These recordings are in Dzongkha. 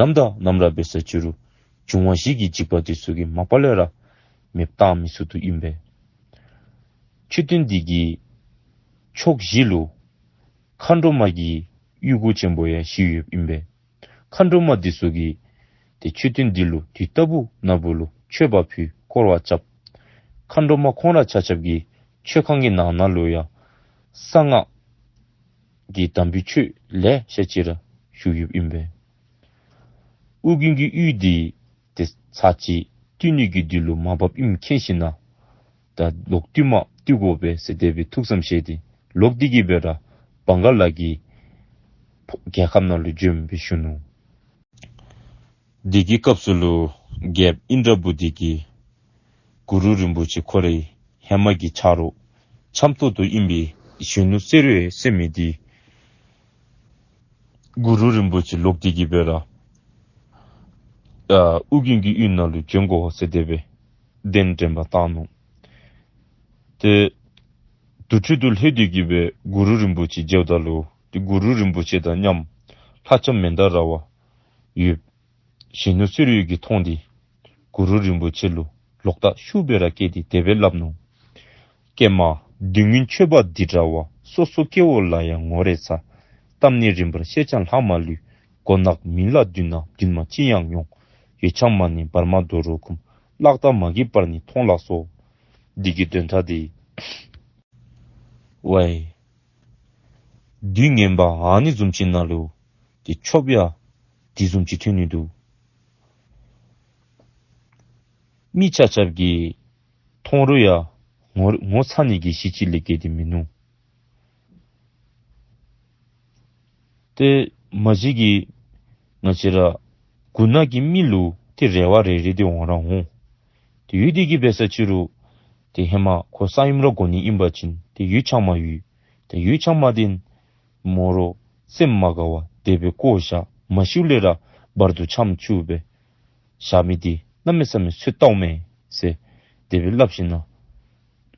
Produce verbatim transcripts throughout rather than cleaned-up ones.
ནམ་དང་ནམ་ར་འབད་ས་ཅི་རུང་འབྱུང་བ་བཞི་གི་འཇིགས་པ་འདི་ཚུ་གིས་མ་པ་ལས་ར་མེདཔ་བཏང་མི་ཚུགས་དོ་ཨིན་པས། མཆོད་རྟེན་འདི་གི་ཕྱོགས་བཞི་ལུ་མཁའ་འགྲོ་མ་གི་གཡུས་སྒོ་ཆེན་པོ་ཡང་བཞི་ཡོདཔ་ཨིན་པས། མཁའ་འགྲོ་མ་འདི་ཚུ་གིས་ཏེ་མཆོད་རྟེན་འདི་ལུ་དུས་རྟག་བུ་ན་བུ་ལུ་མཆོད་པ་ཕུལ་བསྐོར་བ་རྐྱབ། མཁའ་འགྲོ་མ་ཁོང་ར་ཆ་ཁྱབ་ཀྱི་མཆོད་ཁང་གི་ནང་ན་ལུ་ཡང་གསང་སྔགས་ཀྱི་དམ་པའི་ཆོས་ལེ་ཤ་ཅིག་ར་བཞུགས་ཡོདཔ་ཨིན་པས། ཨོ་རྒྱན་གྱི་གཡུས་འདི་ཏེ་ཚར་གཅིག་བཏུལ་ནི་གི་དུས་ལུ་མ་བབ་ཨིནམ་མཁྱེན་ཞིན་ན་ད་ལོག་བཏུལ་མ་བཏུལ་དགོ་པས་ཟེར་དེ་སྦེ་ཐུགས་བསམ་བཞེས་ཏེ་ལོག་སྟེ་གི་སྦེ་ར་བང་ག་ལ་གི་རྒྱལ་ཁབ་ནང་ལུ་བྱོན་སྦེ་བཞུགས་ནུག། དེ་གི་སྐབས་སུ་ལུ་རྒྱལཔོ་ཨིནྡྲ་བྷུ་ཏི་གིས་གུ་རུ་རིན་པོ་ཆེ་ཁོ་རའི་ཧེ་མ་གི་ཆ་རོགས་འཆམ་ཏོག་ཏོ་ཨིན་པའི་གཞོན་ནུ་གསེར་འོད་ཟེར་མི་འདི་གུ་རུ་རིན་པོ་ཆེ་ལོག་སྟེ་གི་སྦེ་ར་ཨ་ཨོ་རྒྱན་གྱི་གཡུས་ནང་ལུ་བྱོན་དགོ་ཟེར་དེ་སྦེ་གདན་འདྲེན་པ་བཏང་ནུག། ཏེ་དུར་ཁྲོད་དུ་ལྷོད་དེ་གི་སྦེ་གུ་རུ་རིན་པོ་ཆེ་མཇལཝ་ད་ལུ་ཏེ་གུ་རུ་རིན་པོ་ཆེ་དང་མཉམ་ལྷ་ལྕམ་མནྡ་ར་བ་ཡོདཔ་གཞོན་ནུ་གསེར་འོད་ཀྱིས་མཐོང་སྟེ་གུ་རུ་རིན་པོ་ཆེ་ལུ་ལོག་ལྟ་ཤུགས་སྦེ་ར་སྐྱེས་ཏེ་དེ་སྦེ་སླབ་ནུག། ཀྱེ་མ། དུས་ངན་མཆོད་པ་འདི་འདྲ་བ། སོ་སོ་སྐྱེ་བོ་ལ་ཡང་ངོ་རེ་ཚ། གཏམ་ནི་རིམ་པར་བཤད་ཀྱང་ལྷག་མ་ལུས། མགོ་ནག་མི་ལ་བདུད་ན་བདུད་མ་ཅི་ཡང་མྱོང་། ཡོད་ཆང་མ་ནི་བར་མ་དོ་རུང་འཁུམས། བརླག་ལྟ་མ་གི་བར་ནི་མཐོང་ལ་སོགས། འདི་གི་དོན་དག་འདི། ཝའི། དུས་ངན་པ་ཨ་ནི་བཟུམ་ཅིག་ནང་ལུ་ཏེ་ཆོསཔ་ཡང་དེ་བཟུམ་ཅིག་ཐོན་ནི་འདུག། མི་ཆ་ཁྱབ་ཀྱིས་མཐོང་རུང་ཡང་ངོ་ངོ་ཚ་ནི་གི་གཞི་ཅིག་ལས་བརྒལ་ཏེ་མིན་ནུག། ཏེ་མ་གཞི་གིས་ང་བཅས་ར་མགོ་ནག་གི་མི་ལུ་ཏེ་རེ་བ་རེ་རེ་འདི་འོང་ར་འོང་། ཏེ་ཡོད་དེ་གི་སྦེ་ས་ཅི་རུང་ཏེ་ཧེ་མ་ཁོ་གསང་ཡུམ་ར་དགོ་ནི་ཨིན་པ་ཅིན་ཏེ་ཡོད་ཆང་མ་ཡོད། ཏེ་ཡོད་ཆང་མ་འདི་མོ་ར་སེམས་མ་དགའ་བར་དེ་སྦེ་བཀོ་བཞག། མ་ཤིཝ་ལས་ར་བར་དུ་ཆམ་བཅུག་སྦེ་བཞག་མི་འདི་གནམ་མེད་ས་མེད་ཚོད་བལྟཝ་མས་ཟེར་དེ་སྦེ་སླབ་ཞིན་ན་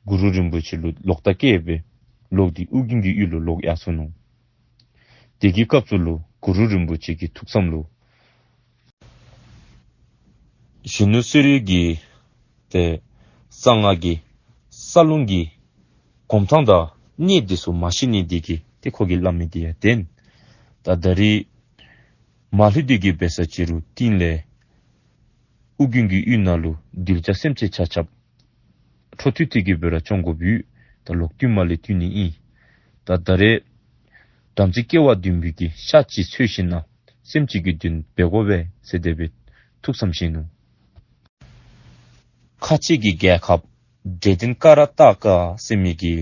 གུ་རུ་རིན་པོ་ཆེ་ལུ་ལོག་ལྟ་སྐྱེས་སྦེ་ལོག་སྟེ་ཨོ་རྒྱན་གྱི་གཡུས་ལུ་ལོག་ཡར་སོ་ནུག། དེ་གི་སྐབས་སུ་ལུ་གུ་རུ་རིན་པོ་ཆེ་གི་ཐུགས་བསམ་ལུ་གཞོན་ནུ་གསེར་འོད་ཀྱིས་ཏེ་གསང་སྔགས་ཀྱི་རྩ་རླུང་གི་སྒོམ་ཐངས་དང་གནད་འདི་ཚུ་མ་ཤེས་ནི་འདི་གིས་ཏེ་ཁོ་གིས་སླབ་མི་འདི་ཡང་བདེན། ད་ད་རིས་མ་ལྷོད་དེ་གི་སྦེ་ས་ཅི་རུང་རྟིང་ལས་ཨོ་རྒྱན་གྱི་གཡུས་ནང་ལུ་གདུལ་བྱ་སེམས་ཅན་ཆ་ཁྱབ་འཕྲོ་མཐུད་དེ་གི་སྦེ་ར་སྐྱོང་དགོཔ་ཡོད། ད་ལོག་བཏུལ་མ་ལས་བཏུལ་ནི་ཨིན། ད་ད་རེས་བྲམ་ཟེ་སྐྱེ་བ་བདུན་པའི་གི་ཤ་ཅིག་འཚོལ་ཞིན་ན་སེམས་ཅན་གྱི་དོན་འབད་དགོ་པས་ཟེར་དེ་སྦེ་ཐུགས་བསམ་བཞེས་ནུག། ཁ་ཆེ་གི་རྒྱལ་ཁབ་འབྲས་ལྡན་ཀ་ར་ཏ་ཀ་ཟེར་མི་གི་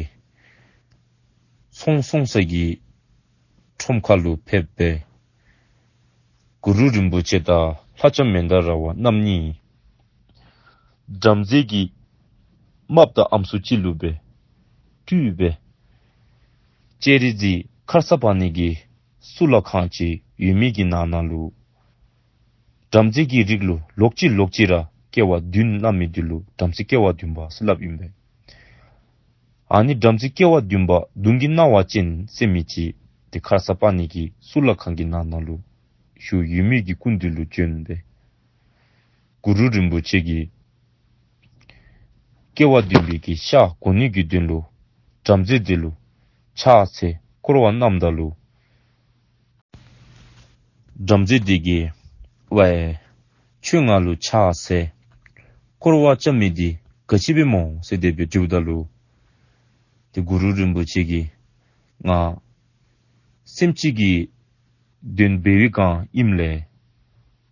ཚོང་སོང་ས་གི་ཁྲོམ་ཁ་ལུ་ཕེབས་སྦེ་གུ་རུ་རིན་པོ་ཆེ་དང་ལྷ་ལྕམ་མནྡ་ར་བ་རྣམ་གཉིས་བྲམ་ཟེ་གི་རྨགཔ་དང་ཨམ་སྲུ་ཅིག་ལུ་སྦེ་སྤྲུལ་སྦེ་ལྕགས་རི་རྩེ་ཁར་ས་པཱ་ཎི་གི་གཙུག་ལག་ཁང་ཅིག་ཡོད་མི་གི་ནང་ན་ལུ་བྲམ་ཟེ་གི་རིགས་ལུ་ལོག་ཅི་ལོག་ཅི་ར་སྐྱེ་བ་བདུན་སླབ་མི་འདི་ལུ་བྲམ་ཟེ་སྐྱེ་བ་བདུན་པ་ཟེར་སླབ་ཨིན་པས། ཨ་ནི་བྲམ་ཟེ་སྐྱེ་བ་བདུན་པ་གདོང་གི་སྣང་བ་ཅན་ཟེར་མི་ཅིག་ཏེ་ཁར་ས་པཱ་ཎི་གི་གཙུག་ལག་ཁང་གི་ནང་ན་ལུ་བཞུགས་ཡོད་མི་གི་སྐུ་མདུན་ལུ་བྱོན་སྦེ་གུ་རུ་རིན་པོ་ཆེ་གིས་སྐྱེ་བ་བདུན་པའི་གི་ཤ་དགོ་ནི་གི་དོན་ལུ་བྲམ་ཟེ་འདི་ལུ་ཕྱག་འཚལ་བསྐོར་བ་གནངམ་ད་ལུ་བྲམ་ཟེ་འདི་གིས་ཝའི་ཁྱོད་ང་ལུ་ཕྱག་འཚལ་བསྐོར་བ་རྐྱབ་མི་འདི་ག་ཅི་སྦེ་སྨོ་ཟེར་དེ་སྦེ་དྲིཝ་ད་ལུ་ཏེ་གུ་རུ་རིན་པོ་ཆེ་གིས་ང་སེམས་ཅན་གྱི་དོན་འབད་བའི་སྒང་ཨིནམ་ལས་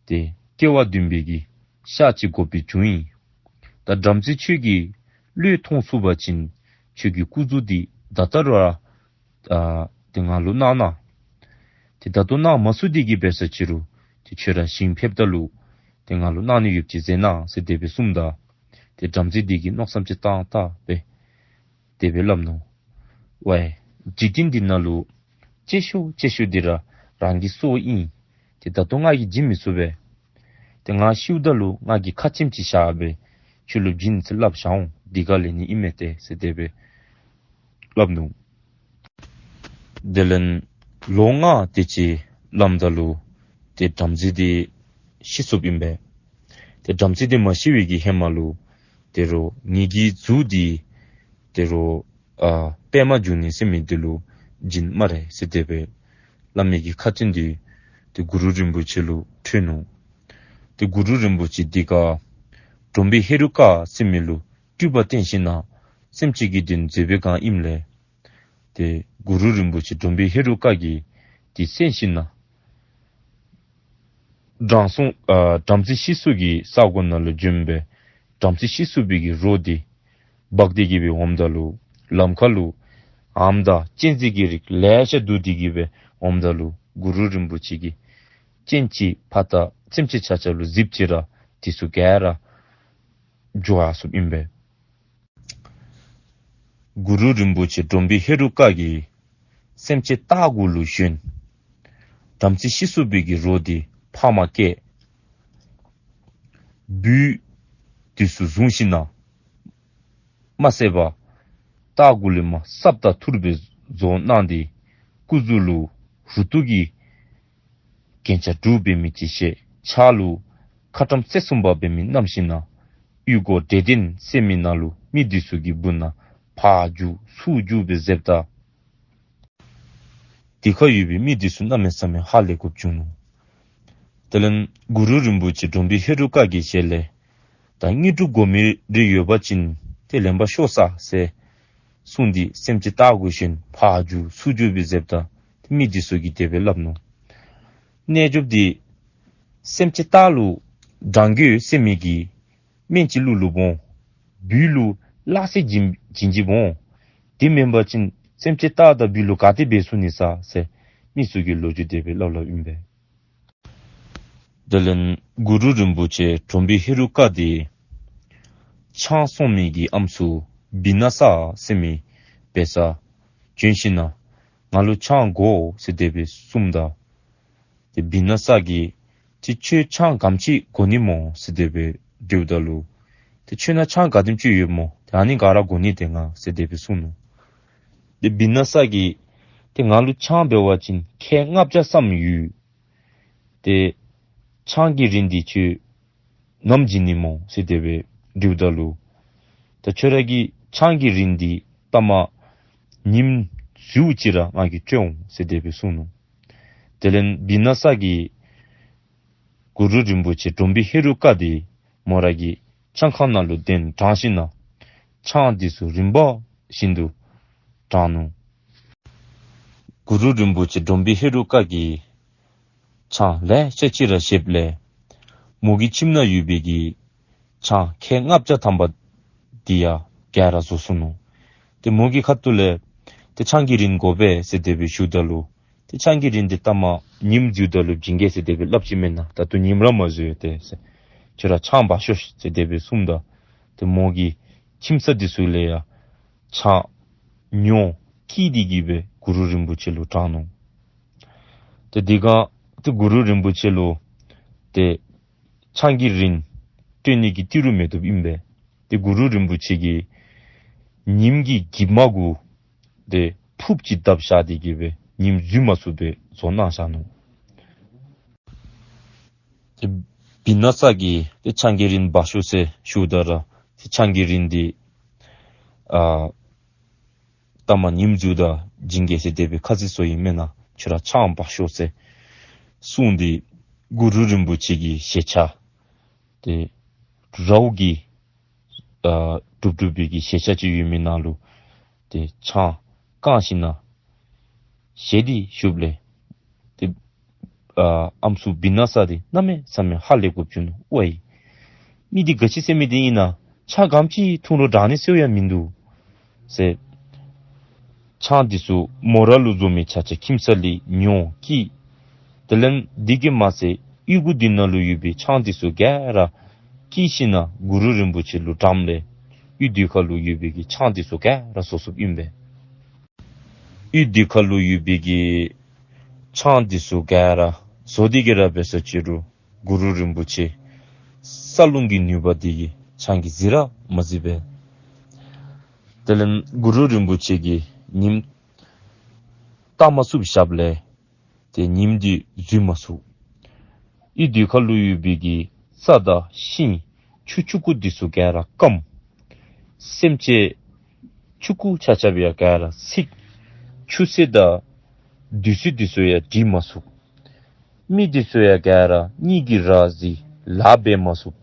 ཏེ་སྐྱེ་བ་བདུན་པའི་གི་ཤ་ཅིག་དགོ་པའི་བྱུང་ཡི། ད་བྲམ་ཟེ་ཁྱོད་ཀྱིས་བློས་ཐོངས་ཚུགས་པ་ཅིན་ཁྱོད་ཀྱི་སྐུ་གཟུགས་འདི་ད་ལྟོ་ར་ཨ་ཏེ་ང་ལུ་གནང་གནང་། ཏེ་ད་ལྟོ་གནང་མ་ཚུགས་དེ་གི་སྦེ་ས་ཅི་རུང་ཏེ་ཁྱོད་ར་ཞིང་ཕེབས་ད་ལུ་ཏེ་ང་ལུ་གནང་ནི་ཡོདཔ་ཅིག་མཛད་གནང་ཟེར་དེ་སྦེ་གསུངམ་ད་ཏེ་བྲམ་ཟེ་འདི་གིས་མནོ་བསམ་ཅིག་བཏང་བཏང་སྦེ་དེ་སྦེ་སླབ་ནུག། ཝའི་འཇིག་རྟེན་འདི་ནང་ལུ་གཅེས་ཤོས་གཅེས་ཤོས་འདི་ར་རང་གི་སྲོག་ཨིན། ཏེ་ད་ལྟོ་ང་གིས་བྱིན་མི་ཚུགས་པས། ཏེ་ང་ཤིཝ་ད་ལུ་ང་གིས་ཁ་ཆེམས་ཅིག་བཞག་སྦེ་ཁྱོད་ལུ་བྱིན་ཟེར་སླབ་བཞག་འོང་། འདི་ག་ལས་ནི་ཨིན་མས་ཏེ་ཟེར་དེ་སྦེ་སླབ་ནུག། དེ་ལས་ལོ་ལྔ་དེ་ཅིག་སླབ་ད་ལུ་ཏེ་བྲམ་ཟེ་འདི་ ཤི་སོཔ་ཨིན་པས། ཏེ་བྲམ་ཟེ་འདི་མ་ཤི་བའི་གི་ཧེ་མ་ལུ་ཏེ་རོགས་ངེ་གི་གཟུགས་འདི་ཏེ་རོགས་ཨ་པདྨ་འབྱུང་གནས་ཟེར་མི་འདི་ལུ་བྱིན་སྨ་རེ་ཟེར་དེ་སྦེ་སླབ་མི་གི་ཁ་འཕྲིན་འདི་ཏེ་གུ་རུ་རིན་པོ་ཆེ་ལུ་འཕྲོད་ནུག། ཏེ་གུ་རུ་རིན་པོ་ཆེ་འདི་ག་གྲོང་པའི་ཧེ་རུ་ཀ་ཟེར་མི་ལུ་སྤྲུལ་པ་བསྟན་ཞིནམ་ན་སེམས་ཅན་གྱི་དོན་མཛད་པའི་སྒང་ཨིནམ་ལས། ཏེ་གུ་རུ་རིན་པོ་ཆེ་གྲོང་པའི་ཧེ་རུ་ཀ་གིས་ཏེ་གསན་ཞིནམ་ན་དྲང་སྲོང་ཨ་བྲམ་ཟེ་ཤི་སོ་གི་ས་གོ་ནང་ལུ་བྱོན་སྦེ་བྲམ་ཟེ་ཤི་སོ་པའི་གི་རོ་འདི་འབག་སྟེ་གི་སྦེ་འོངམ་ད་ལུ་ལམ་ཁ་ལུ་ཨམ་དང་གཅན་གཟན་གྱི་རིགས་ལེ་ཤ་འདུ་སྟེ་གི་སྦེ་འོངམ་ད་ལུ་གུ་རུ་རིན་པོ་ཆེ་གིས་གཅན་གཅིག་ཕར་བལྟ་སེམས་ཅན་ཆ་ཁྱབ་ལུ་གཟིགསཔ་ཅིག་ར་དེ་ཚུ་ག་ར་འགྱོ་ཡར་སོཔ་ཨིན་པས། གུ་རུ་རིན་པོ་ཆེ་གྲོང་པའི་ཧེ་རུ་ཀ་གིས་སེམས་ཅན་སྟག་དགུ་ལུ་ཞོན། བྲམ་ཟེ་ཤི་སོ་པའི་གི་རོ་འདི་ཕར་མར་བཀལ། སྦུལ་དེ་ཚུ་བཟུང་ཞིནམ་ན་མ་བསད་པར་སྟག་དགུ་ལས་མར་སྲབ་དང་ཐུར་སྦེ་བཟོ་གནང་སྟེ་སྐུ་གཟུགས་ལུ་རུ་ཏོག་གི་རྒྱན་ཆ་དྲུག་འབད་མི་ཅིག་བཞེས། ཕྱག་ལུ་ཁ་ཊྭཱཾ་རྩེ་གསུམ་པ་འབད་མི་བསྣམས་ཞིནམ་ན་གཡུ་སྒོ་བྲེ་ལྡན་ཟེར་མི་ནང་ལུ་མི་དེ་ཚུ་གི་སྦུག་ན་ཕར་རྒྱུག་ཚུར་རྒྱུག་སྦེ་འཛེགསཔ་ད་དེ་ཁར་ཡོད་པའི་མི་དེ་ཚུ་གནམ་མེད་ས་མེད་ཧ་ལས་དགོཔ་བྱུང་ནུག། དེ་ལས་གུ་རུ་རིན་པོ་ཆེ་གྲོང་པའི་ཧེ་རུ་ཀ་གི་ཞལ་ལས་ད་དངོས་གྲུབ་དགོ་མི་རེ་ཡོད་པ་ཅིན་ཏེ་ལེན་པར་ཤོག་ས་ཟེར་གསུངས་ཏེ་སེམས་ཅན་སྟག་དགུ་བཞིན་ཕར་རྒྱུག་ཚུར་རྒྱུག་སྦེ་འཛེགསཔ་ད་ཏེ་མི་དེ་ཚུ་གིས་དེ་སྦེ་སླབ་ནུག། རྣལ་འབྱོརཔ་འདི་སེམས་ཅན་སྟག་ལུ་དྲང་དགོ་ཟེར་མི་གི་སྨན་ཅིག་བླུག་བླུགཔ་འོང་། སྦུལ་ལུ་སླ་བསྲེ་བྱིན་བྱིན་བྱིནམ་འོང་། དེ་མེན་པ་ཅིན་སེམས་ཅན་སྟག་དང་སྦུལ་ལུ་ག་དེ་འབད་ཚུགས་ནི་ས་ཟེར་མི་ཚུ་གིས་ལོ་རྒྱུས་དེ་སྦེ་སླབ་སླབ་ཨིན་པས། དེ་ལས་གུ་རུ་རིན་པོ་ཆེ་གྲོང་པའི་ཧེ་རུ་ཀ་འདི་ཆང་བཙོང་མི་གི་ཨམ་སྲུ་བི་ན་ས་ཟེར་མི་འབད་སར་བྱོན་ཞིནམ་ན་ང་ལུ་ཆང་དགོ་ཟེར་དེ་སྦེ་གསུངམ་ད་ཏེ་བི་ན་ས་གིས་ཏེ་ཁྱོད་ཆང་ག་དེམ་ཅིག་དགོ་ནི་སྨོ་ཟེར་དེ་སྦེ་དྲིཝ་ད་ལུ་ཏེ་ཁྱོད་ནང་ཆང་ག་དེམ་ཅིག་ཡོདཔ་སྨོ། ཏེ་ཨ་ནི་ག་ར་དགོ་ནི་ཏེ་ང་ཟེར་དེ་སྦེ་གསུངས་ནུག། ཏེ་བི་ན་ས་གིས་ཏེ་ང་ལུ་ཆང་འབད་བ་ཅིན་ཁལ་ལྔ་བརྒྱ་ཙམ་ཡོད། ཏེ་ཆང་གི་རིན་འདི་ཁྱོད་ནམ་བྱིན་ནི་སྨོ་ཟེར་དེ་སྦེ་དྲིཝ་ད་ལུ་ད་ཁྱོད་ར་གི་ཆང་གི་རིན་འདི་ལྟ་མ་ཉིམ་འཛུལཝ་ཅིག་ར་ང་གིས་སྤྲོད་འོང་ཟེར་དེ་སྦེ་གསུངས་ནུག། དེ་ལས་བི་ན་ས་གིས་གུ་རུ་རིན་པོ་ཆེ་གྲོང་པའི་ཧེ་རུ་ཀ་འདི་མོ་ར་གི་ཆང་ཁང་ནང་ལུ་གདན་དྲངས་ཞིནམ་ན་ཆང་འདི་ཚུ་རིམ་པ་བཞིན་དུ་དྲངས་ནུག། གུ་རུ་རིན་པོ་ཆེ་གྲོང་པའི་ཧེ་རུ་ཀ་གིས་ཆང་ལེ་ཤ་ཅིག་ར་བཞེསཔ་ལས་མོ་གི་ཁྱིམ་ནང་ཡོད་པའི་གི་ཆང་ཁལ་ལྔ་བརྒྱ་ཐམ་པ་འདི་ཡང་ག་ར་བཟོ་སོང་ནུག། ཏེ་མོ་གི་ཁ་ཐུག་ལས་ཏེ་ཆང་གི་རིན་དགོ་པས་ཟེར་དེ་སྦེ་ཞུཝ་ད་ལུ་ཏེ་ཆང་གི་རིན་འདི་ལྟ་མ་ཉིམ་འཛུལཝ་ད་ལུ་བྱིན་གེ་ཟེར་དེ་སྦེ་སླབ་ཅི་མེན་ན། ད་ལྟོ་ཉིམ་ར་མ་འཛུལ་ཡོད་དེ་ཟེར། ཁྱོད་ར་ཆང་འབག་ཤོག་ཟེར་དེ་སྦེ་གསུངམ་ད་ཏེ་མོ་གི་ཁྱིམ་ས་འདི་ཚུ་ལས་ཡང་ཆང་ཉོ་སྐྱིད་དེ་གི་སྦེ་གུ་རུ་རིན་པོ་ཆེ་ལུ་དྲངས་ནུག། ཏེ་དེ་སྒང་ཏེ་གུ་རུ་རིན་པོ་ཆེ་ལུ་ཏེ་ཆང་གི་རིན་སྤྲོད་ནི་གི་ཏི་རུ་མེད་དོ་ཨིན་པས། ཏེ་གུ་རུ་རིན་པོ་ཆེ་གིས་ཉིམ་གྱི་གྱིབ་མ་གུ་ཏེ་ཕུརཔ་ཅིག་བརྡབས་བཞག་སྟེ་གི་སྦེ་ཉིམ་འཛུལ་མ་ཚུགསཔ་སྦེ་བཟོ་གནང་བཞག་ནུག། ཏེ་བི་ན་ས་གིས་ཏེ་ཆང་གི་རིན་འབག་ཤོག་ཟེར་ཞུཝ་ད་ར་ཏེ་ཆང་གི་རིན་འདི་ཨ་ལྟ་མ་ཉིམ་འཛུལཝ་ད་བྱིན་གེ་ཟེར་དེ་སྦེ་ཁ་ཟས་བཟོ་ཡི་མེན་ན། ཁྱོད་ར་ཆང་འབག་ཤོག་ཟེར་གསུངས་ཏེ་གུ་རུ་རིན་པོ་ཆེ་གི་ཞལ་ཆ་ཏེ་རཝ་གིས་ཨ་གྲུབ་གྲུབ་པའི་གི་ཞལ་ཆ་ཅིག་ཡོད་མི་ནང་ལུ་ཏེ་ཆང་བཀང་ཞིནམ་ན་བཞེས་ཏེ་བཞུགསཔ་ལས་ཏེ་ཨ་ཨམ་སྲུ་བི་ན་ས་འདི་གནམ་མེད་ས་མེད་ཧ་ལས་དགོཔ་བྱུང་ནུག། ཝའི་མི་འདི་ག་ཅི་ཟེར་མི་འདི་ཨིན་ན། ཆང་ག་དེམ་ཅིག་འཐུང་རུང་དྲང་ནི་ཟེརཝ་ཡང་མིན་འདུག་ཟེར། ཆང་འདི་ཚུ་མོ་ར་ལུ་བཟོ་མི་ཆ་ཆ་ཁྱིམ་ས་ལས་ཉོ་སྐྱིད། དེ་ལས་འདི་གིས་མ་ཚད་གཡུས་སྒོ་འདི་ནང་ལུ་ཡོད་པའི་ཆང་འདི་ཚུ་ག་ར་སྐྱིད་ཞིནམ་ན་གུ་རུ་རིན་པོ་ཆེ་ལུ་དྲངམ་ལས་གཡུས་འདི་ཁར་ལུ་ཡོད་པའི་གི་ཆང་འདི་ཚུ་ག་ར་བཟོ་བཟོཝ་ཨིན་པས། གཡུས་འདི་ཁར་ལུ་ཡོད་པའི་གི་ཆང་འདི་ཚུ་ག་ར་བཟོ་སྟེ་གི་ར་འབད་ས་ཅི་རུང་གུ་རུ་རིན་པོ་ཆེ་ས་རླུང་གི་ནུས་པ་འདི་གིས་ཆང་གིས་གཟིར་ར་མ་གཟིར་བས། དེ་ལས་གུ་རུ་རིན་པོ་ཆེ་གིས་ཉིམ་བཏང་མ་ཚུགསཔ་བཞགཔ་ལས་ཏེ་ཉིམ་འདི་འཛུལ་མ་ཚུགས། གཡུས་འདི་ཁ་ལུ་ཡོད་པའི་གི་ས་དང་ཤིང་ཆུ་ཆུང་ཀུ་འདི་ཚུ་ག་ར་སྐམ། སེམས་ཅན་ཆུང་ཀུ་ཆ་ཁྱབ་ཡང་ག་ར་ཚིག། ཆུ་སེར་དང་བདུད་རྩི་འདི་ཚུ་ཡང་འདྲིལ་མ་ཚུགས། མི་འདི་ཚུ་ཡང་ག་ར་གཉིད་ཀྱིས་ར་བཟི་ལཱ་འབད་མ་ཚུགས།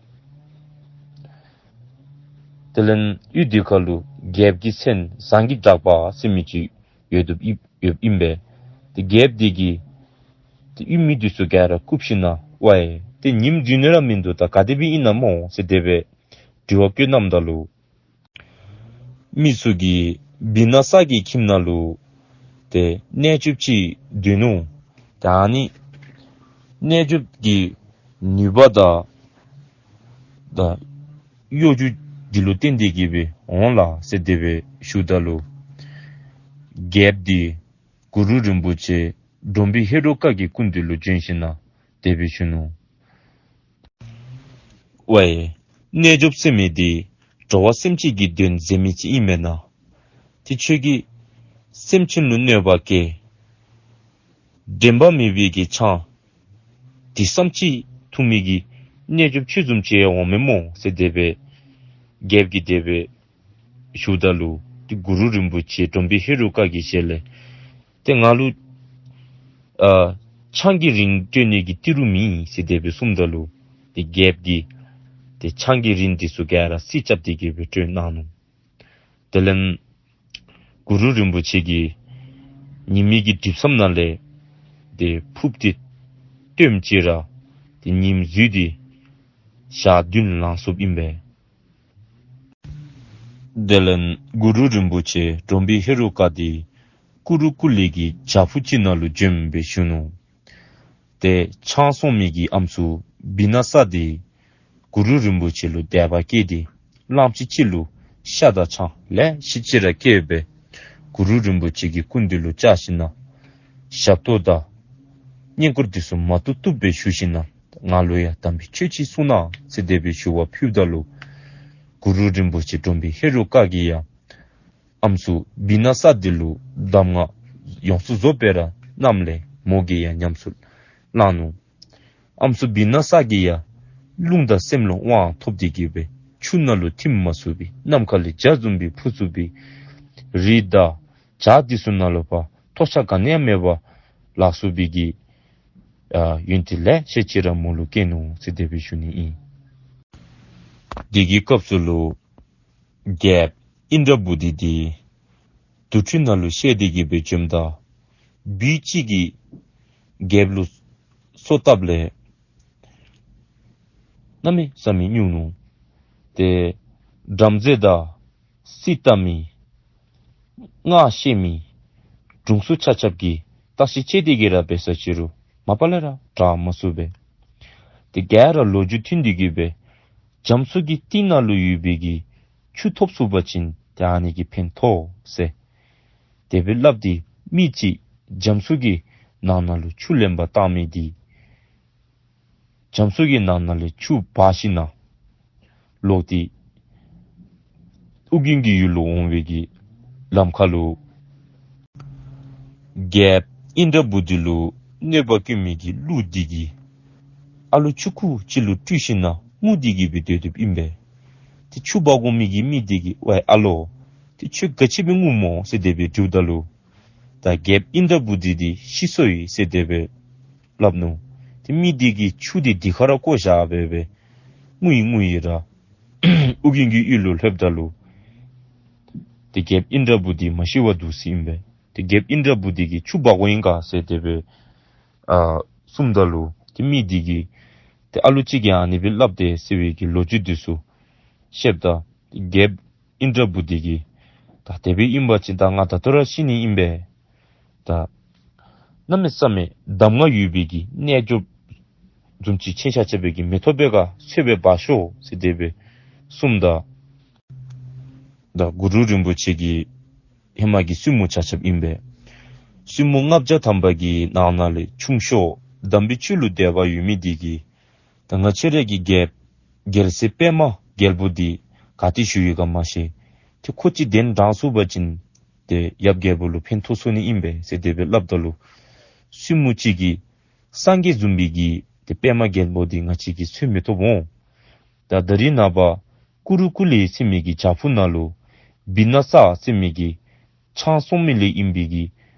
དེ་ལས་གཡུས་འདི་ཁ་ལུ་རྒྱལཔོ་གི་མཚན་ཟངས་ཀྱི་གྲགས་པ་ཟེར་མི་ཅིག་ཡོདཔ་ཨིན་ཡོདཔ་ཨིན་པས། ཏེ་རྒྱལཔོ་འདི་གིས་ཏེ་གཡུས་མི་འདི་ཚུ་ག་ར་བཀུག་ཞིན་ན་ཝའེ་ཏེ་ཉིནམ་རྫུན་ནི་ར་མིན་འདུག། ད་ག་དེ་སྦེ་ཨིན་ན་སྨོ་ཟེར་དེ་སྦེ་དྲི་བ་བཀོད་གནངམ་ད་ལུ་མི་ཚུ་གིས་བི་ན་ས་གི་ཁྱིམ་ནང་ལུ་ཏེ་རྣལ་འབྱོརཔ་ཅིག་སྡོད་ནུག། ད་ཨ་ནི་རྣལ་འབྱོརཔ་གི་ནུས་པ་དང་ད་གཡོ་སྒྱུ་འདི་ལུ་བརྟེན་ཏེ་གིས་སྦེ་འོང་ལགས་ཟེར་དེ་སྦེ་ཞུཝ་ད་ལུ་རྒྱལཔོ་འདི་གུ་རུ་རིན་པོ་ཆེ་ཌོམ་བི་ཧེ་རུ་ཀ་གི་སྐུ་མདུན་ལུ་བྱོན་ཞིན་ན་དེ་སྦེ་ཞུ་ནུག། ཝའེ་རྣལ་འབྱོརཔ་ཟེར་མི་འདི་འགྲོ་བ་སེམས་ཅན་གྱི་དོན་མཛད་མི་ཅིག་ཨིན་མེན་ན། ཏེ་ཁྱོད་ཀྱིས་སེམས་ཅན་ལུ་གནོད་པ་བཀལ། དྲན་པ་མེད་པའི་གི་ཆང་འདི་བསམ་ཅི་འཐུང་མི་གི་རྣལ་འབྱོརཔ་ཁྱོད་བཟུམ་ཅིག་ཡང་འོང་མས་སྨོ་ཟེར་དེ་སྦེ་རྒྱལཔོ་གིས་དེ་སྦེ་ཞུཝ་ད་ལུ་ཏེ་གུ་རུ་རིན་པོ་ཆེ་ཌོམ་བི་ཧེ་རུ་ཀ་གི་ཞལ་ལས་ཏེ་ང་ལུ་ཨ་ཆང་གི་རིན་སྤྲོད་ནི་གི་ཏི་རུ་མེད་ཟེར་དེ་སྦེ་གསུངམ་ད་ལུ་ཏེ་རྒྱལཔོ་གིས་ཏེ་ཆང་གི་རིན་འདི་ཚུ་ག་ར་རྩིས་རྐྱབ་སྟེ་གིས་སྦེ་སྤྲོད་གནང་ནུག། དེ་ལས་གུ་རུ་རིན་པོ་ཆེ་གིས་ཉི་མའི་གི་སྒྲིབ་མཚམས་ནང་ལས་ཏེ་ཕུརཔ་ཏེ་བཏོནམ་ཅིག་ར་ཏེ་ཉིམ་བཟོད་དེ་ཞག་བདུན་ལང་སོཔ་ཨིན་པས། དེ་ལས་གུ་རུ་རིན་པོ་ཆེ་ཌོམ་བི་ཧེ་རུ་ཀ་འདི་ཀུ་རུ་ཀུ་ལེ་གི་བྱག་ཕུག་ཅིག་ནང་ལུ་བྱོནམ་སྦེ་ཞུ་ནུག། ཏེ་ཆང་བཙོང་མི་གི་ཨམ་སྲུ་བི་ན་ས་འདི་གུ་རུ་རིན་པོ་ཆེ་ལུ་དད་པ་སྐྱེས་ཏེ་གླངམོ་ཅིག་ཅིག་ལུ་ཤ་དང་ཆང་ལེ་ཤ་ཅིག་ར་བསྐྱལ་སྦེ་གུ་རུ་རིན་པོ་ཆེ་གི་སྐུ་མདུན་ལུ་བཅར་ཞིན་ན་ཞབས་ཏོག་དང་བསྙེན་བཀུར་འདི་ཚུ་མ་བཏུབ་བཏུབ་སྦེ་ཞུ་ཞིན་ན་ང་ལུ་ཡང་དམ་པའི་ཆོས་ཅིག་གསུང་གནང་ཟེར་དེ་སྦེ་ཞུ་བ་ཕུལཝ་ད་ལུ་གུ་རུ་རིན་པོ་ཆེ་ཌོམ་བི་ཧེ་རུ་ཀ་གིས་ཡང་ཨམ་སྲུ་བི་ན་ས་འདི་ལུ་གདམས་ངག་ཡོངས་སུ་རྫོགས་པ་ར་གནངམ་ལས་མོ་གིས་ཡང་ཉམས་སུ་བླངས་ནུག། ཨམ་སྲུ་བི་ན་ས་གིས་ཡང་ལུང་དང་སེམས་ལུ་དབང་ཐོབ་སྟེ་གིས་སྦེ་ཆུ་ནང་ལུ་ཐིམ་མ་ཚུགས་པའི་ནམ་མཁའ་ལས་བྱ་བཟུམ་སྦེ་འཕུར་ཚུགས་པའི་རི་དང་བྱག་འདི་ཚུ་ནང་ལུ་ཕར་མཐོ་ཆ་ག་ནི་ཡང་མེད་པར་ལག་སོ་པའི་གི་ཨ་ཡོན་ཏན་ལེ་ཤ་ཅིག་ར་མོ་ལུ་སྐྱེས་ནུག་ཟེར་དེ་སྦེ་ཞུ་ནི་ཨིན། དེ་གི་སྐབས་སུ་ལུ་རྒྱལཔོ་ཨིནྡྲ་བྷུ་ཏི་འདི་དུར་ཁྲོད་ནང་ལུ་བཤལ་ཏེ་གིས་སྦེ་བྱོནམ་ད་སྦུལ་ཅིག་གིས་རྒྱལཔོ་ལུ་སོ་བཏབ་ལས་གནམ་མེད་ས་མེད་སྨྱུང་ནུག། ཏེ་བྲམ་ཟེ་དང་སྲི་ལྟ་མི་སྔགས་ཤེས་མི་དྲུང་འཚོ་ཆ་ཁྱབ་ཀྱིས་བརྟག་ཞིབ་དཔྱད་དེ་གིས་ར་འབད་ས་ཅི་རུང་མ་པ་ལས་ར་དྲག་མ་ཚུགས་པས། ཏེ་ག་ར་ལོ་རྒྱུས་མཐུན་ཏེ་གིས་སྦེ་རྒྱ་མཚོ་གི་གཏིང་ནང་ལུ་ཡོད་པའི་གི་ཆུ་ཐོབ་ཚུགས་པ་ཅིན་ཏེ་ཨ་ནི་གིས་ཕན་ཐོགས་ཟེར་དེ་སྦེ་སླབ་སྟེ་མི་ཅིག་རྒྱ་མཚོ་གི་ནང་ན་ལུ་ཆུ་ལེན་པར་བཏང་མི་འདི་རྒྱ་མཚོ་གི་ནང་ན་ལས་ཆུ་འབག་ཞིན་ན་ལོག་སྟེ་ཨོ་རྒྱན་གྱི་ཡུལ་ལུ་འོང་བའི་གི་ལམ་ཁ་ལུ་རྒྱལཔོ་ཨིནྡྲ་བྷུ་ཏི་ལུ་གནོད་པ་བཀལ་མི་གི་ཀླུ་འདི་གིས་ཨ་ལུ་ཆུང་ཀུ་ཅིག་ལུ་སྤྲུལ་ཞིན་ན་ངུ་སྟེ་གིས་སྦེ་སྡོད་སྡོདཔ་ཨིན་པས། ཏེ་ཆུ་འབག་འོང་མི་གི་མི་འདི་གིས་ཝའི་ཨ་ལོ་ཏེ་ཁྱོད་ག་ཅི་སྦེ་ངུ་སྨོ་ཟེར་དེ་སྦེ་དྲིཝ་ད་ལུ་ད་རྒྱལཔོ་ཨིནྡྲ་བྷུ་ཏི་འདི་ཤི་སོ་ཡི་ཟེར་དེ་སྦེ་སླབ་ནུག། ཏེ་མི་འདི་གིས་ཆུ་འདི་འདི་ཁར་ར་བཀོ་བཞག་སྦེ་སྦེ་ངུ་ཡི་ངུ་ཡི་ར་ཨོ་རྒྱན་གྱི་ཡུལ་ལུ་ལྷོདཔ་ད་ལུ་ཏེ་རྒྱལཔོ་ཨིནྡྲ་བྷུ་ཏི་མ་ཤི་བར་འདུག་ཟེར་ཨིན་པས། ཏེ་རྒྱལཔོ་ཨིནྡྲ་བྷུ་ཏི་གིས་ཆུ་འབག་འོང་ཡི་ག་ཟེར་དེ་སྦེ་ཨ་གསུངམ་ད་ལུ་ཏེ་མི་འདི་གིས་ཏེ་ཨ་ལུ་ཅིག་གིས་ཨ་ནི་སྦེ་སླབ་དེས་ཟེར་བའི་གི་ལོ་རྒྱུས་འདི་ཚུ་བཤདཔ་ད་ཏེ་རྒྱལཔོ་ཨིནྡྲ་བྷུ་ཏི་གིས་ད་དེ་སྦེ་ཨིན་པ་ཅིན་ད་ང་ད་ལྟོ་ར་ཤི་ནི་ཨིན་པས། ད་གནམ་མེད་ས་མེད་གདམས་ངག་ཡོད་པའི་གི་རྣལ་འབྱོརཔ་བཟུམ་ཅིག་ཁྱེད་ཆ་ཁྱབ་ཀྱིས་མི་ཐོབ་པས་ག། འཚོལ་སྦེ་འབག་ཤོག་ཟེར་དེ་སྦེ་གསུངམ་ད་ད་གུ་རུ་རིན་པོ་ཆེ་གི་ཧེ་མ་གི་བཙུན་མོ་ཆ་ཁྱབ་ཨིན་པས། བཙུན་མོ་ལྔ་བརྒྱ་ཐམ་པ་གི་ནང་ན་ལས་ཆུང་ཤོས་དམ་པའི་ཆོས་ལུ་དད་པ་ཡོད་མི་འདི་གིས་ད་ང་བཅས་ར་གི་རྒྱལཔོ་རྒྱལ་སྲས་པདྨ་རྒྱལ་པོ་འདི་ག་ཏེ་བཞུགས་ཡོད་ག་མ་ཤེས། ཏེ་ཁོ་ཅིག་གདན་དྲངས་ཚུགས་པ་ཅིན་ཏེ་ཡབ་རྒྱལ་པོ་ལུ་ཕན་ཐོགས་ཚུགས་ནི་ཨིན་པས་ཟེར་དེ་སྦེ་སླབ་ད་ལུ་བཙུན་མོ་ཅིག་གིས་སངས་རྒྱས་བཟུམ་མའི་གི་ ཏེ་པདྨ་རྒྱལ་པོ་འདི་ང་བཅས་ཀྱིས་འཚོལ་མི་ཐོབ་འོང་། ད་ད་རིས་ནངས་པ་ཀུ་རུ་ཀུ་ལེ་ཟེར་མི་གི་བྱག་ཕུག་ནང་ལུ་བི་ན་ས་ཟེར་མི་གི་ཆང་བཙོང་མི་ལས་ཨིན་པའི་གི་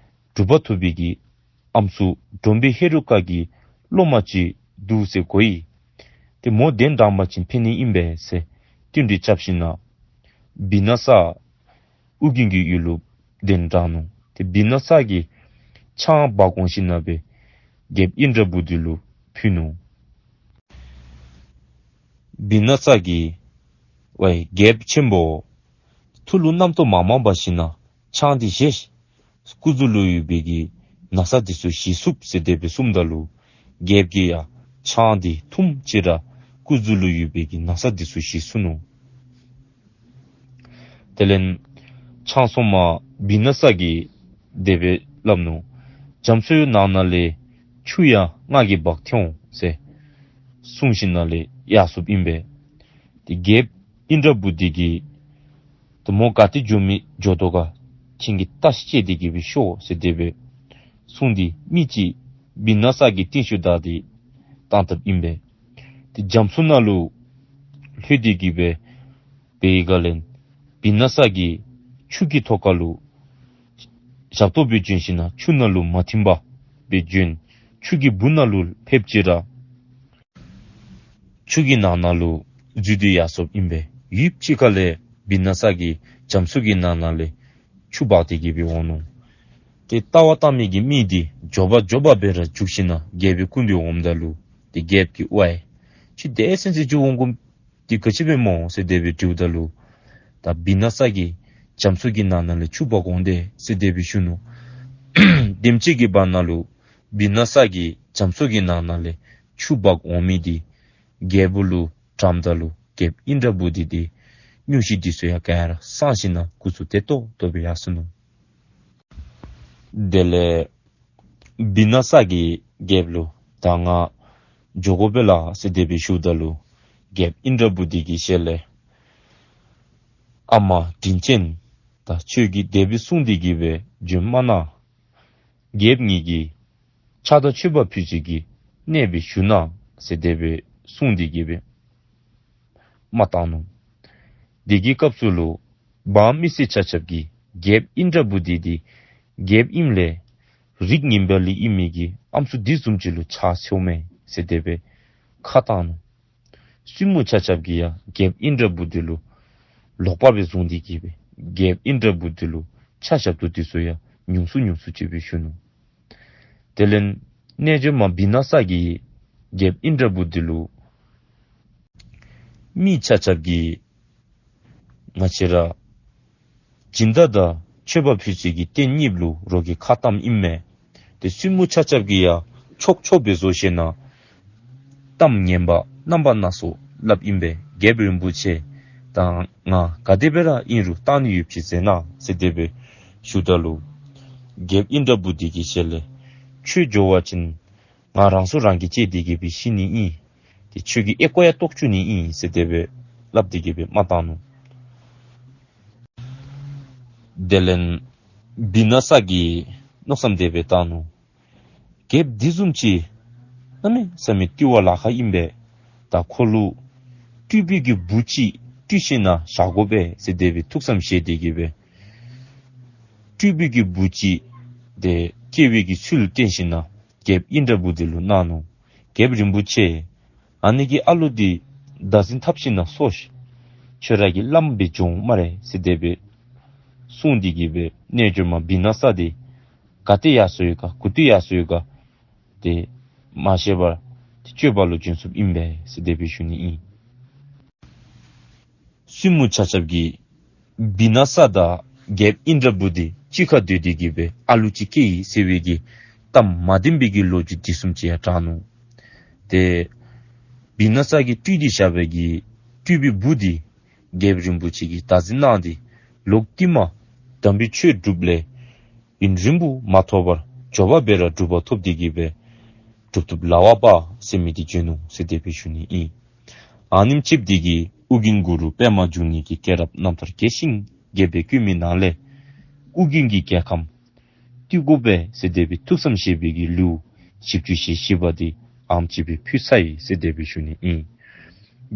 གྲུབ་པ་ཐོབ་པའི་གི་ཨམ་སྲུ་འབྲོམ་པའི་ཧེ་རུ་ཀ་གི་སློབ་མ་ཅིག་འདུག་ཟེར་གོ་ཡི། ཏེ་མོ་གདན་འདྲེན་པ་ཅིན་ཕན་ནི་ཨིན་པས་ཟེར་བསྟུན་གྲོས་རྐྱབ་ཞིནམ་ལས་བི་ན་ས་ཨོ་རྒྱན་གྱི་ཡུལ་ལུ་གདན་འདྲེན་ནུག། ཏེ་བི་ན་ས་གིས་ཆང་འབག་འོང་ཞིནམ་ལས་རྒྱལཔོ་ཨིནྡྲ་བྷུ་ཏི་ལུ་ཕུལ་ནུག། བི་ན་ས་གིས་ཝའི་རྒྱལཔོ་ཆེན་པོ། ཐུགས་ལུ་རྣམ་རྟོག་མ་མང་པར་ཞིནམ་ལས་ཆང་འདི་བཞེས། སྐུ་གཟུགས་ལུ་ཡོད་པའི་གི་ན་ཚ་འདི་ཚུ་ཞི་ཚུགས་ཟེར་དེ་སྦེ་གསུངམ་ད་ལུ་རྒྱལཔོ་གིས་ཡང་ཆང་འདི་འཐུངམ་ཅིག་ར་སྐུ་གཟུགས་ལུ་ཡོད་པའི་གི་ན་ཚ་འདི་ཚུ་ཞི་ཚུགས་ནུག། དེ་ལས་ཆང་བཙོང་མ་བི་ན་ས་གིས་དེ་སྦེ་སླབ་ནུག། རྒྱ་མཚོའི་ནང་ན་ལས་ཆུ་ཡང་ང་གིས་འབག་འཐོན་འོང་ཟེར་གསུངས་ཞིནམ་ལས་ཡར་སོཔ་ཨིན་པས། ཏེ་རྒྱལཔོ་ཨིནྡྲ་བྷུ་ཏི་གིས་ཏེ་མོ་ག་ཏེ་འགྱོ་མི་འགྱོ་དོ་ག་ཁྱེད་ཀྱིས་བལྟ་ཤིག་ཟེར་དེ་གི་སྦེ་ཤོག་ཟེར་དེ་སྦེ་གསུངས་ཏེ་མི་ཅིག་བི་ན་ས་གི་རྟིང་ཤུལ་བདའ་སྟེ་བཏང་དཔ་ཨིན་པས། ཏེ་རྒྱ་མཚོ་ནང་ལུ་ལྷོད་དེ་གི་སྦེ་འབད་བའི་སྒང་ལས་བི་ན་ས་གིས་ཆུ་གི་ཐོག་ཁ་ལུ་ཞབས་ཏོག་སྦེ་བྱོན་ཞིནམ་ལས་ཆུ་ནང་ལུ་མ་ཐིམ་པར་སྦེ་བྱོན། ཆུ་གི་སྦུག་ན་ལུ་ཕེབས་ཅིག་ར་ཆུ་གི་ནང་ན་ལུ་འཛུལ་ཏེ་ཡར་སོཔ་ཨིན་པས། ཡུདཔ་ཅིག་ཁ་ལས་བི་ན་ས་གིས་རྒྱ་མཚོ་གི་ནང་ན་ལས་ཆུ་འབག་སྟེ་གི་སྦེ་འོང་ནུག། ཏེ་ལྟ་བར་བལྟ་མི་གི་མི་འདི་མགྱོགས་པ་མགྱོགས་པ་སྦེ་ར་རྒྱུག་ཞིནམ་ལས་རྒྱལཔོ་གི་སྐུ་མདུན་འོངམ་ད་ལུ་ཏེ་རྒྱལཔོ་གིས་ཝའི་ཁྱོད་དེ་ཙམ་ཅིག་རྒྱུག་འོང་དགོཔ་འདི་ག་ཅི་སྦེ་སྨོ་ཟེར་དེ་སྦེ་དྲིཝ་ད་ལུ་ད་བི་ན་ས་གིས་རྒྱ་མཚོ་གི་ནང་ན་ལས་ཆུ་འབག་འོང་དེས་ཟེར་དེ་སྦེ་ཞུ་ནུག། དེམ་ཅིག་གི་བར་ན་ལུ་བི་ན་ས་གིས་རྒྱ་མཚོ་གི་ནང་ན་ལས་ཆུ་འབག་འོང་མི་འདི་རྒྱལཔོ་ལུ་དྲངམ་ད་ལུ་རྒྱལཔོ་ཨིནྡྲ་བྷུ་ཏི་འདི་སྙུང་གཞི་འདི་ཚུ་ཡང་ག་ར་སངས་ཞིནམ་ལས་སྐུ་གཟུགས་བདེ་ཏོག་ཏོ་སྦེ་ཡར་སོ་ནུག། དེ་ལས་བི་ན་ས་གིས་རྒྱལཔོ་ལུ་ད་ང་འགྱོ་དགོ་པས་ལགས་ཟེར་དེ་སྦེ་ཞུཝ་ད་ལུ་རྒྱལཔོ་ཨིནྡྲ་བྷུ་ཏི་གི་ཞལ་ལས་ཨ་མ་དྲིན་ཅན། ད་ཁྱོད་ཀྱིས་དེ་སྦེ་གསུངས་ཏེ་གི་སྦེ་བྱོན་མ་གནང་། རྒྱལཔོ་ངེ་གི་ཕྱག་དང་མཆོད་པ་ཕུལ་ཅིག་གི་གནས་སྦེ་ཞུ་གནང་ཟེར་དེ་སྦེ་གསུངས་ཏེ་གི་སྦེ་མ་བཏང་ནུག། དེ་གི་སྐབས་སུ་ལུ་འབངས་མི་སེར་ཆ་ཁྱབ་ཀྱིས་རྒྱལཔོ་ཨིནྡྲ་བྷུ་ཏི་འདི་རྒྱལཔོ་ཨིནམ་ལས་རིགས་ངན་པ་ལས་ཨིན་མི་གི་ཨམ་སྲུ་འདི་བཟུམ་ཅིག་ལུ་ཆགས་སོ་མས་ཟེར་དེ་སྦེ་ཁ་བཏང་ནུག། བཙུན་མོ་ཆ་ཁྱབ་ཀྱིས་ཡང་རྒྱལཔོ་ཨིནྡྲ་བྷུ་ཏི་ལུ་ལོག་པ་སྦེ་བཟུང་སྟེ་གི་སྦེ་རྒྱལཔོ་ཨིནྡྲ་བྷུ་ཏི་ལུ་ཕྱག་ཞབས་ཏོག་འདི་ཚུ་ཡང་ཉུང་སུ་ཉུང་སུ་ཅིག་སྦེ་ཞུ་ནུག། དེ་ལས་རྣལ་འབྱོར་མ་བི་ན་ས་གིས་རྒྱལཔོ་ཨིནྡྲ་བྷུ་ཏི་ལུ་མི་ཆ་ཁྱབ་ཀྱིས་ང་བཅས་ར་སྦྱིན་བདག་དང་མཆོད་པ་ཕུལ་ཅིག་གི་རྟེན་གཉིསཔ་ལུ་རོགས་ཀྱིས་ཁ་བཏངམ་ཨིན་མས། ཏེ་བཙུན་མོ་ཆ་ཁྱབ་ཀྱིས་ཡང་ཆོག་ཆོག་སྦེ་བཟོ་ཞིནམ་ལས་གཏམ་ངན་པ་རྣམ་པ་སྣ་ཚོགས་སླབ་ཨིན་པས། རྒྱལཔོ་རིན་པོ་ཆེ་ད་ང་ག་དེ་སྦེ་ར་ཨིན་རུང་བཏང་ནི་ཡོདཔ་ཅིག་མཛད་གནང་ཟེར་དེ་སྦེ་ཞུཝ་ད་ལུ་རྒྱལཔོ་ཨིནྡྲ་བྷུ་ཏི་གི་ཞལ་ལས་ཁྱོད་འགྱོ་བ་ཅིན་ང་རང་སྲོག་རང་གིས་བཅད་དེ་གི་སྦེ་ཤི་ནི་ཨིན། ཏེ་ཁྱོད་ཀྱི་ཨེ་ཀོ་ཡང་བཏོག་བཅུག་ནི་ཨིན་ཟེར་དེ་སྦེ་སླབ་སྟེ་གི་སྦེ་མ་བཏང་ནུག། དེ་ལས་བི་ན་ས་གིས་མནོ་བསམ་དེ་སྦེ་བཏང་ནུག། རྒྱལཔོ་འདི་བཟུམ་ཅིག་གནམ་མེད་ས་མེད་བཏུལ་བ་ལཱ་ཁག་ཨིན་པས། ད་ཁོ་ལུ་སྤྲུལ་པའི་གི་སྦུག་ཅིག་སྤྲུལ་ཞིནམ་ལས་བཞག་དགོ་པས་ཟེར་དེ་སྦེ་ཐུགས་བསམ་བཞེས་ཏེ་གི་སྦེ་སྤྲུལ་པའི་གི་སྦུག་ཅིག་དེ་སྐྱེ་བའི་གི་ཚུལ་བསྟན་ཞིནམ་ལས་རྒྱལཔོ་ཨིནྡྲ་བྷུ་ཏི་ལུ་གནང་ནུག། རྒྱལཔོ་རིན་པོ་ཆེ། ཨ་ནི་གི་ཨ་ལུ་འདི་བདག་འཛིན་འཐབ་ཞིནམ་ལས་སོང་ཤིག། ཁྱོད་ར་གི་བླམ་སྦེ་འགྱོ་འོང་སྨ་རེ་ཟེར་དེ་སྦེ་གསུངས་ཏེ་གི་སྦེ་རྣལ་འབྱོར་མ་བི་ན་ས་འདི་ག་ཏེ་ཡར་སོ་ཡོད་ག་གུ་ཏེ་ཡར་སོ་ཡོད་ག་དེ་མ་ཤེས་པར་ཏེ་སྤྱོད་པ་ལུ་བྱོན་སོཔ་ཨིན་པས་ཟེར་དེ་སྦེ་ཞུ་ནི་ཨིན། བཙུན་མོ་ཆ་ཁྱབ་ཀྱིས་བི་ན་ས་དང་རྒྱལཔོ་ཨིནྡྲ་བྷུ་ཏི་གཅིག་ཁར་སྡོད་དེ་གི་སྦེ་ཨ་ལུ་ཅིག་སྐྱེས་ཡི་ཟེར་བའི་གི་གཏམ་མ་བདེན་པའི་གི་ལོ་རྒྱུས་འདི་བཟུམ་ཅིག་ཡང་དྲངས་ནུག། ཏེ་བི་ན་ས་གིས་སྤྲུལ་ཏེ་བཞག་པའི་གི་སྤྲུལ་པའི་སྦུག་འདི་རྒྱལཔོ་རིན་པོ་ཆེ་གིས་བདག་འཛིན་གནང་སྟེ་ལོག་སྟེ་མ་དམ་པའི་ཆོས་སྒྲུབ་ལས་ཡུན་རིང་པོ་མ་ཐོགས་པར་མགྱོགས་པ་སྦེ་ར་གྲུབ་པ་ཐོབ་སྟེ་གི་སྦེ་གྲུབ་ཐོབ་ལ་བ་པ་ཟེར་མི་འདི་བྱོན་ནུག་ཟེར་དེ་སྦེ་ཞུ་ནི་ཨིན། ཨ་ནེམ་ཅིག་འདི་གིས་ཨོ་རྒྱན་གུ་རུ་པདྨ་འབྱུང་གནས་ཀྱི་སྐྱེས་རབས་རྣམ་ཐར་རྒྱས་ཤིང་རྒྱས་པར་བཀོད་མི་ནང་ལས་ཨོ་རྒྱན་གྱི་རྒྱལ་ཁམས་བཏུལ་དགོ་པས་ཟེར་དེ་སྦེ་ཐུགས་བསམ་བཞེས་པའི་གི་ལེའུ་བཞི་བཅུ་ཞེ་བཞི་པ་འདི་ ཨམ་ཅིག་སྦེ་ཕུལ་ཚར་ཡི་ཟེར་དེ་སྦེ་ཞུ་ནི་ཨིན།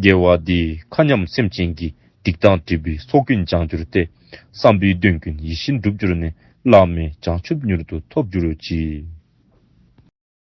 དགེ་བ་འདིས་མཁའ་མཉམ་སེམས་ཅན་གྱི། སྡིག་དང་སྒྲིབ་པའི་ཚོགས་ཀུན་བྱང་གྱུར་ཏེ། བསམ་པའི་དོན་ཀུན་ཡིད་བཞིན་འགྲུབ་གྱུར་ནས། བླ་མེད་བྱང་ཆུབ་མྱུར་དུ་ཐོབ་གྱུར་ཅིག།